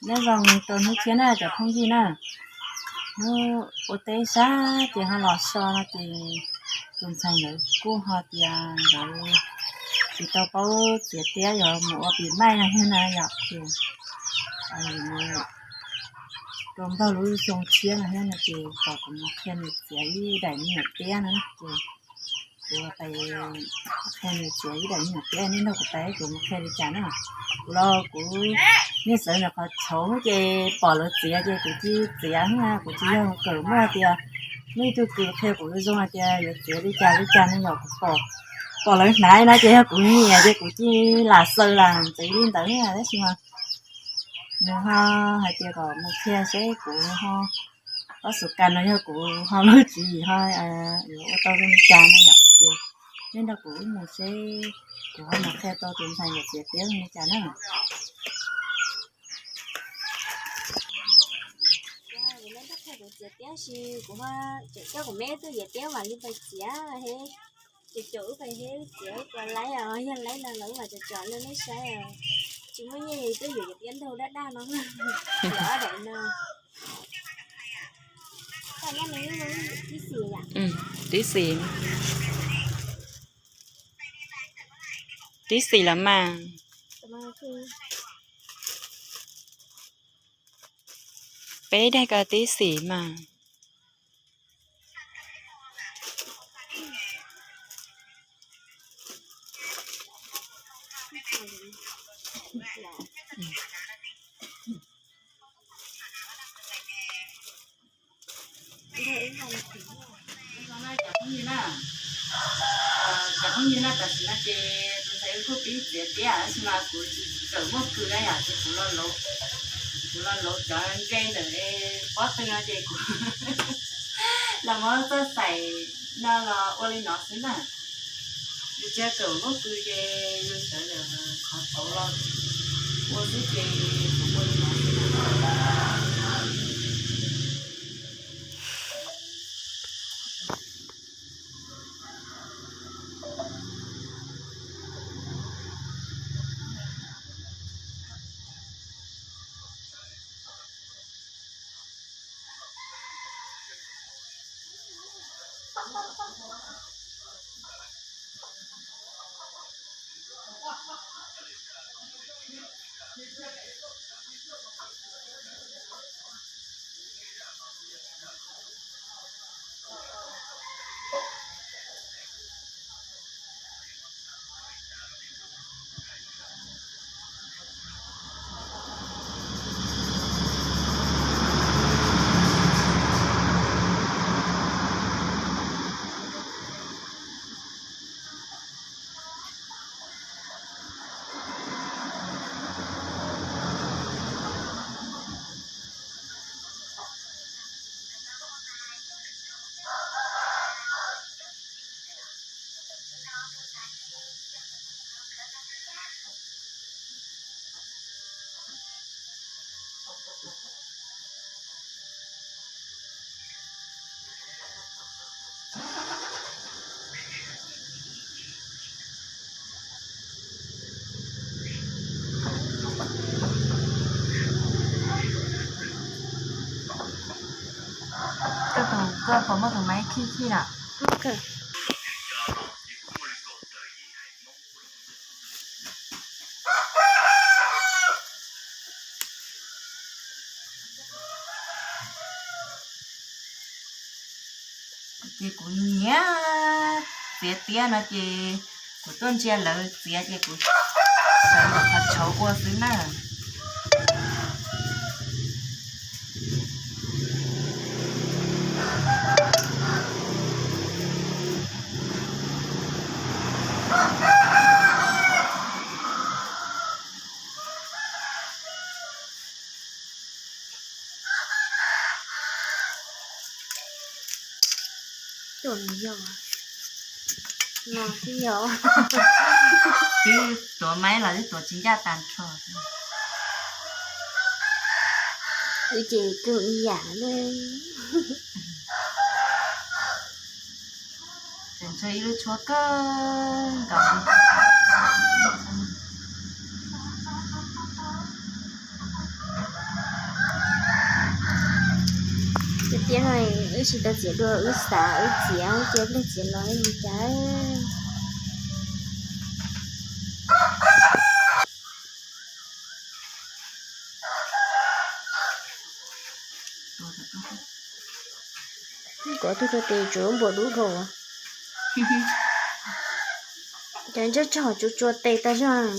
Nyob zoo rau hnub tshiab na cov phooj ywg na. Hnub ua teb sab ces ho los so no ces tus ntxhais nkawd kuj ho tias nkawd tsis tau paub txiav tiab, yuav mus ua pis maij no thiab na yom, ces mus rau npog lub xyoo tshiab no thiab no ces kom kuv mus qhia nws txiav ib daim me nyuam tiab no ces kuv qhia nws txiav ib daim me nyuam tiab, nej nrog kuv pais kuv mus qhia li cas na. Kuv los kuv niaj sawv ntawm qhov tshauv ces pom lawv txiav ces kuv cia li txiav, kuv tsis yog kawm muaj tias muaj ib tug kws qhia kuv zoo hais tias yuav txiav li cas li cas no yom, kuv pom, pom lawv hnav no ces yog kuv nyiam ces kuv cia li lam xaws lam ntxiv li ntawd na, tab sis mas nws ho hais tias kom mus qhia seb kuv ho, ob xu kas no yog kuv ho lub tswv yim ho yuav ua tau zoo li cas no yom, ces nej nrog kuv wb mus seb kuv ho mus qhia tau tus ntxhais yuav txiav tiab zoo li cas na. Kuv txiav tiab si kuv ho tseem coj kuv me tuaj yam tiab mam li pais txiav he. Ces caum wb pais he, txiav wb cov laib os, yog laib no los wb mam tsom tsom rau nej saib os. Tsis muaj nyiaj tuaj yuav yam tiab nraug daj daj no, yuav ob daim no. Tib xis, tib xis los mas. Peb daig ko tib xis mas. Cov phooj ywg na, tam sim no ces tus ntxhais wb kuj pib txiav tiab tab sis mas kuv tsis txawm muaj kws na yom, ces kuv, kuv los lauv cov ntse ntawm pob tw no ces kuv los muab txoj xaim no los ua li no xwb na. Yus tsis txawm muaj kws ces yus sawv daws qhov tauv los ua xwb ces kuv ua li no xwb na. Koj tus, koj puas muaj tus maiv khij khij na? Ces kuv nyiam txiav tiab no ces kuv tuaj ntsia lawv txiav ces kuv sawv ntawm qhov tshauv ua xwb na. Tuam yog no twb yog, twb tuav maib los twb tuav tsis ncaj tag nrho. Wb ces kawg ib yam li. Tseem tshuav ib lub tshuab kawg nkaus li. Tiam no wb tsis tau txiav dua, wb xav wb txiav ces pliag txiav los li cas. Kov tug rau tes tsuav npua dub dhau. Cov ntsej tsog tsuas tsua tes tag zog.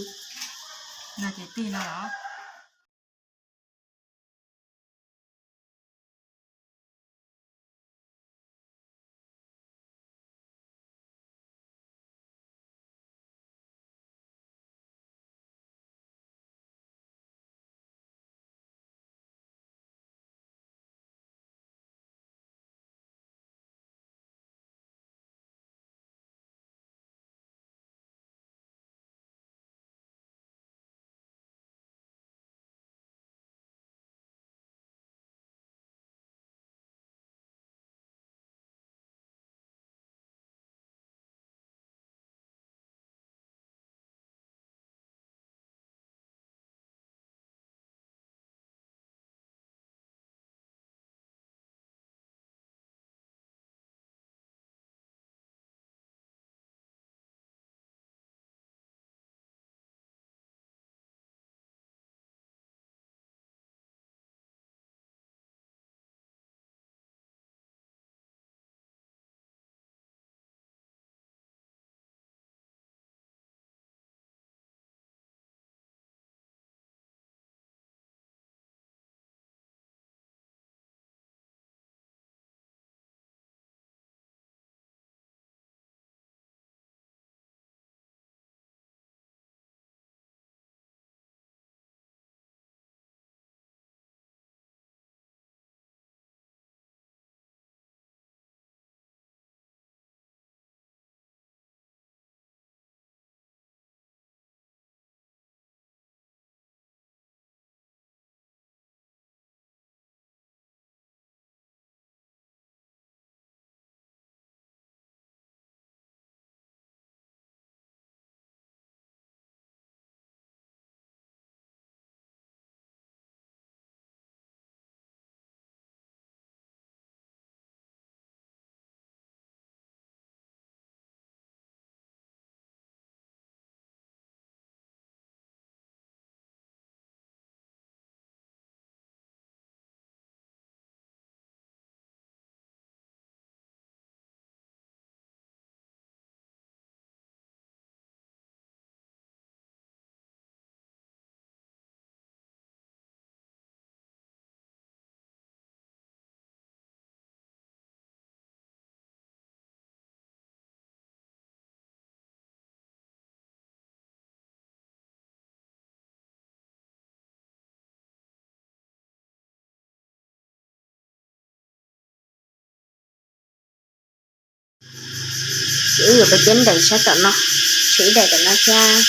Ces wb yuav pais tiab daim sab tom no, tshuav ib daim tom no thiab.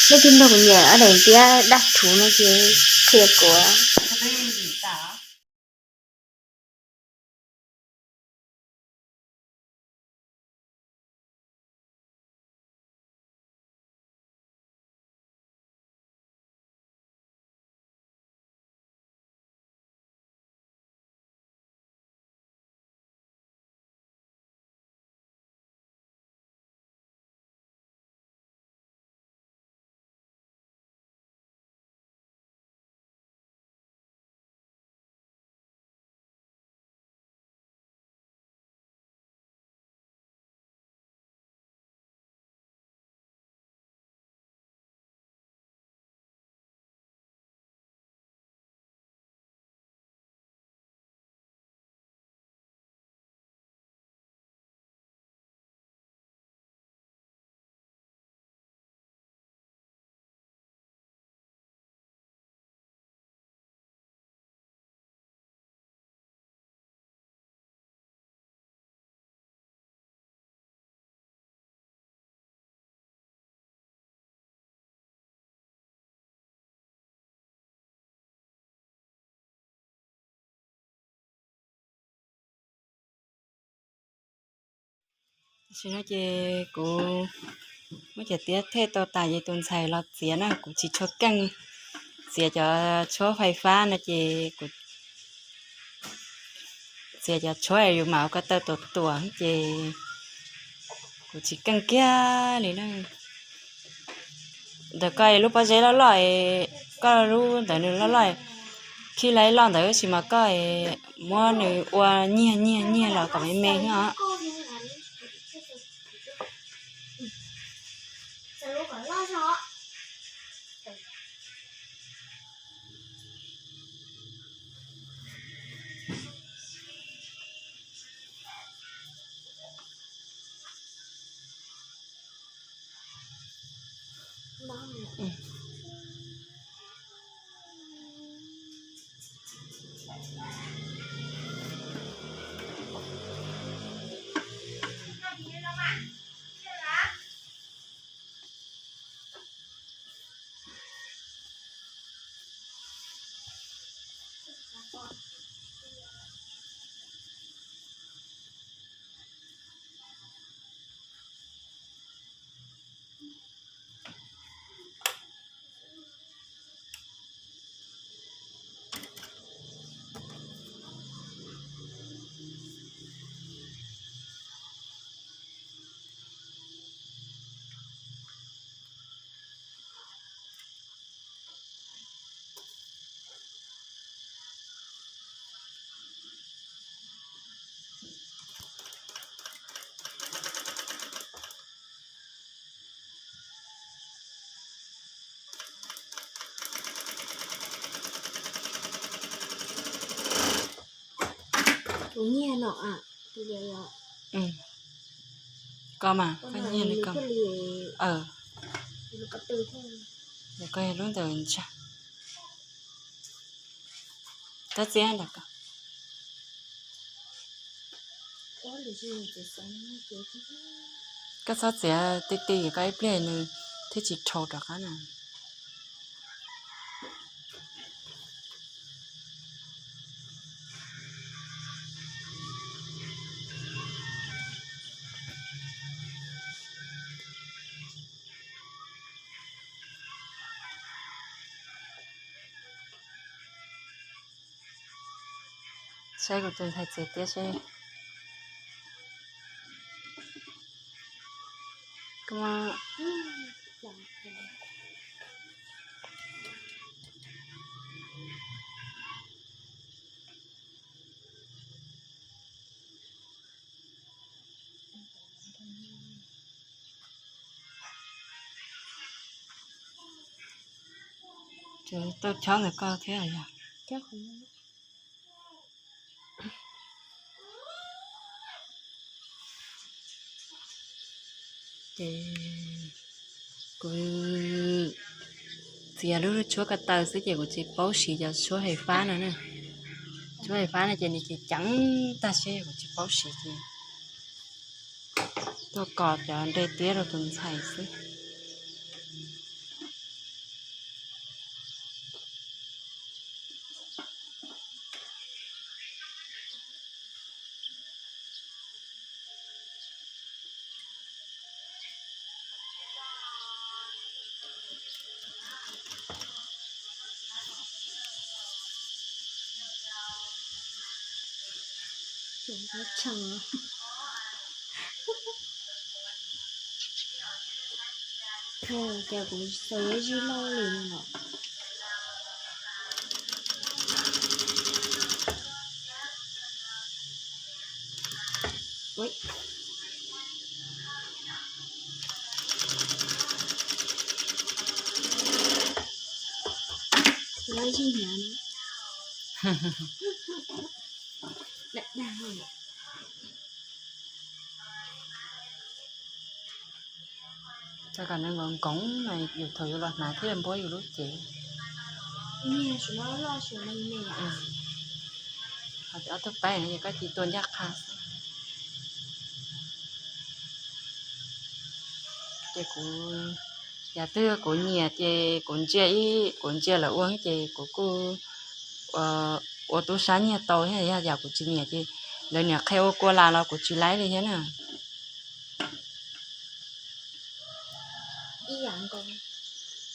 Leej twg nrog kuv nyiam ob daim tiab daj rhuv no ces qhia kuv. Tam sim no ces kuv muab cov tiab thej tau tas ces tus ntxhais los txiav na, kuv tsis tshua keej txiav cov tshuab fais fab no ces kuv txiav cov tshuab yus mam ua ko taw tuam tuam ces kuv tsis keej kiag li na. Ntawm koj lub pob zeb loj loj, koj lub ntawd nws loj loj, khij laj loj ntawd tab sis mas koj muab nws ua nyiag nyiag nyiag los kom me me xwb os. Tus nyiag no, tus, koj mas koj nyiag li koj. Koj yog lub ntawd ntsa. Koj txiav ntawm koj. Koj txhob txiav ti ti koj ib pliag nws thiaj tsis rhau rov qab na. Saib kuv tus ntxhais txiav tiab seb. Tau chob ntawm koj thiab yog? Ces kuv txiav lub tshuab ko taw xwb ces kuv tsis paub siv cov tshuab hais fab no na. Tshuab hais fab no ces nws ceev ceev tag seb kuv tsis paub siv ces tuaj kos cov nre tiab rau tus ntxhais xwb. Ces kuv xav zij loj li no. Lawv zij hniav no. Dag dag. Txawm kom nws nkoos nkoos mas yus thaum yus los hnav thiaj npuab yus lub cev. Ob tug paib no ces koj cia tua ncaj qha xwb. Ces kuv, yam twg kuv nyiam ces kuv ntsia ib, kuv ntsia lawv ua ces kuv kuj ua tub sab nyiag tau thiab, yog yam kuv tsis nyiam ces lawv niam qhia ua kua las los kuv tsis laib li thiab na.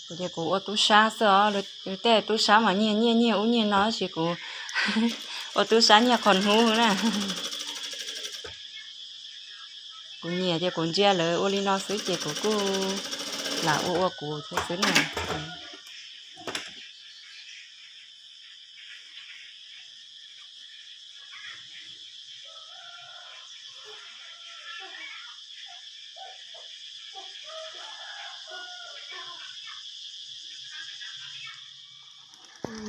Kuv ces kuv ua tub sab xwb os, tej tub sab mas nyiag nyiaj nyiaj ub nyiaj no tab sis kuv Ua tub sab nyiaj qhov hnub na. Kuv nyiam ces kuv ntsia lawv ua li no xwb ces kuv kuj lam ua ua kuv thiab xwb na.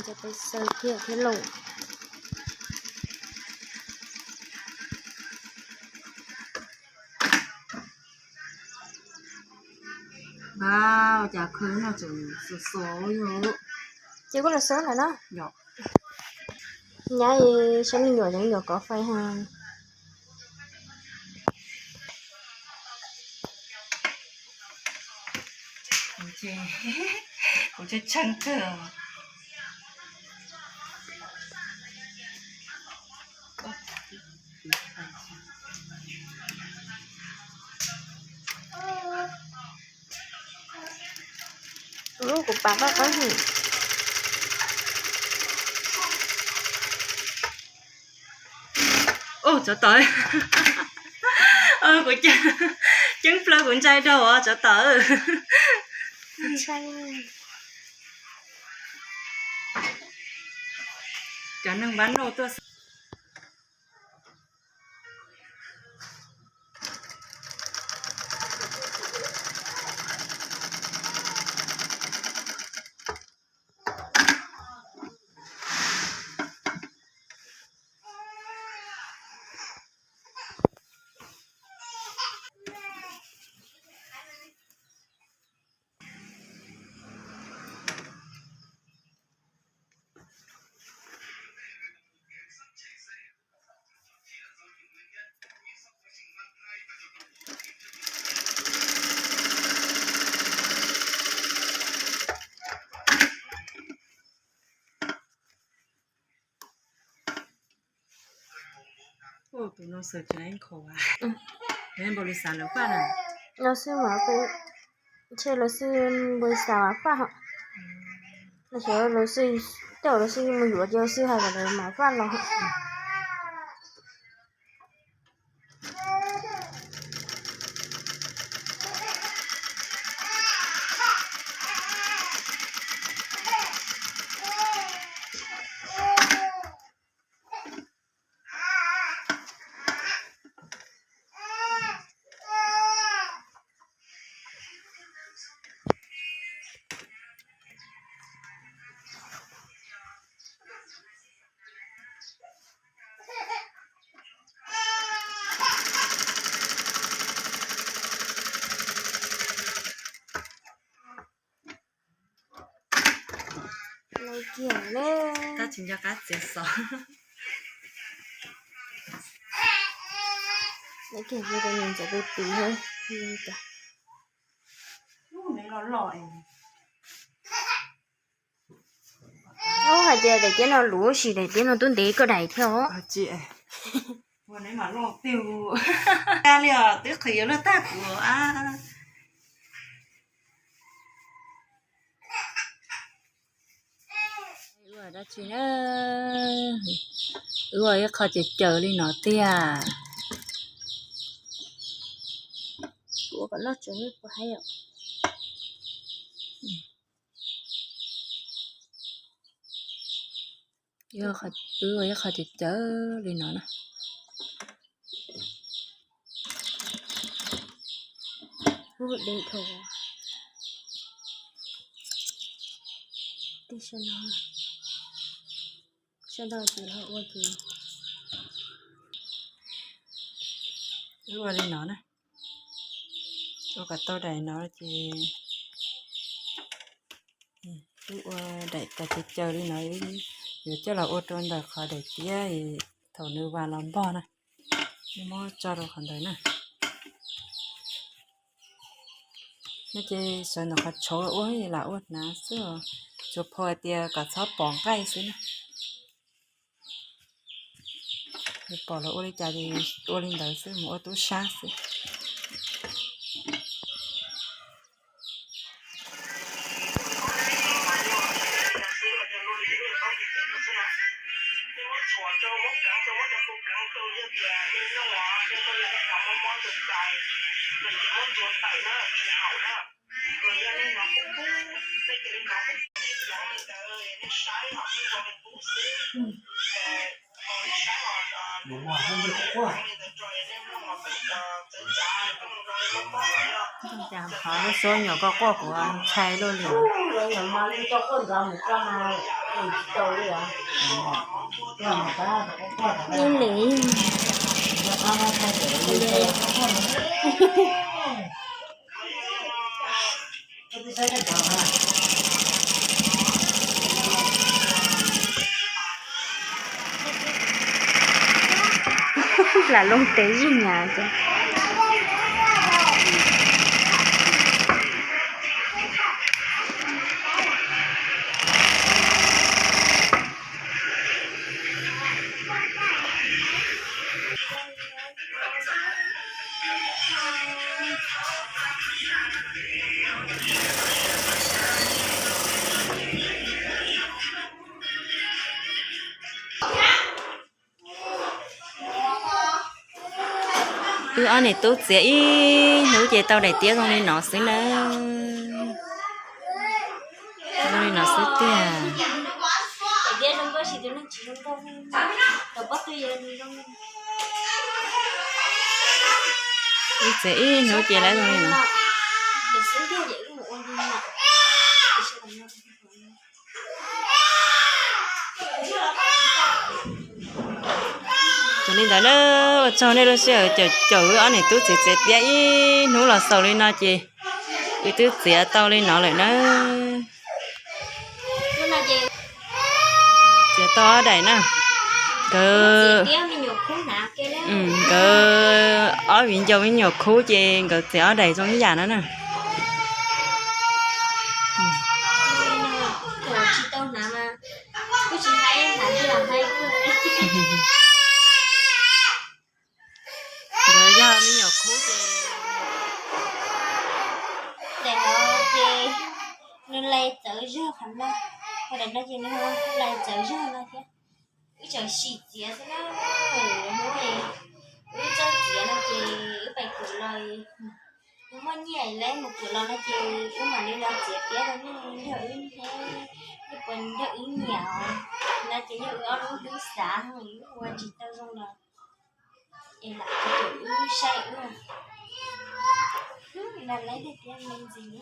Cov pais xaws kiag thiab lauj. Ua cas khw no tseem xuav xuav li. Ces kuj los xwb lawm na. Nyab, saib me nyuam, me nyuam kov fais ha. Kuv tshee kawg. Kuv lub kuv pam qab qab him. Ub, tsov tawm. Kuv ceeb plaws kuv ntshai dhau os, tsov tawm. Cov neeg npab noj tuaj. Tus no xaws tsis laib nkhaus. Npaum li xav lawv faj na. Los xij mas, ntshe los xij npaum li xav mas faj hos. Los xij, tej zaum los xij mus yuav ces los xij hais kom lawv mam faj los. Tab sis nco qab txiav xov. Lawv kiag ntxim pes pes. Ub, hais tias daim tiab no luv, tab sis daim tiab no twb ntev koj daim thiab os. Ua li os, twb qhwv yuav luag tag kuv a. Ua dab tsi na? Wb ua ib qho caws caws li no tiag. Kuv ua kom noj tsev puas haib os. Wb ua ib qho caws caws li no na. Ub, deb dhau. Tej sab no, sab no ces ho ua ces, wb ua li no na. Ua kom tau daim no ces wb ua daim cov caws caws li no, yuav coj los ua rau ntawm qhov daim tiab, thaum nws vas los npog na, muab tso rau qhov ntawd na. No ces sawv ntawm qhov tshauv ua lam ua hnav xwb, tsuas phau hais tias kom txhob pom nqaij xwb na. Nws pom lawv ua li cas ces ua li ntawd xwb, mus ua tub sab xwb. Qhov lub suab nyuam koj quaj kuv ntshai luaj li. Ib lwm. Lam loo tes ib nyuag. Wb ob niam tub txiav ib hnub ces tau daim tiab zoo li no xwb nawb. Zoo li no xwb tiag. Wb txiav ib hnub ces lawv zoo li no. Ces li ntawd na, ua tsaug nej lub sij hawm caum wb ob niam tub txiav txiav tiab ib hnub los xaus li no ces wb twb txiav tau li no lawm na. Txiav tau ob daim na. Nkawd, nkawd ob viv ncaus me nyuam khub ces nkawd txiav ob daim zoo ib yam no na. Nkawd yog me nyuam khub ces daim no ces nws lais txawv zog qhov no, ho daim no ces nws lais txawv zog no thiab. Wb tseem sim txiav xwb na, hnub wb txawj txiav no ces wb pais kwm los, nws muaj nyiaj lawv mus kwm los no ces wb mam li los txiav tiab rau nej nrog wb hnab, nej puas nrog wb nyiam os. No ces yog wb ob lub hlwb xav ua tsis tau zoo los es lam caum wb saib wb. Lam lawv tiag tiag me ntsis.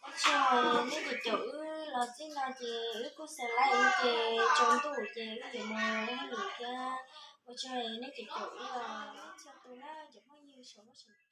Ua tsaug nej caum caum wb los txij no ces wb kuj xav laib ces tsaus ntuj ces wb yuav mus hauj lwm thiab. Ua tsaug nej caum caum wb os txhua tus na cov phooj ywg saum huab saum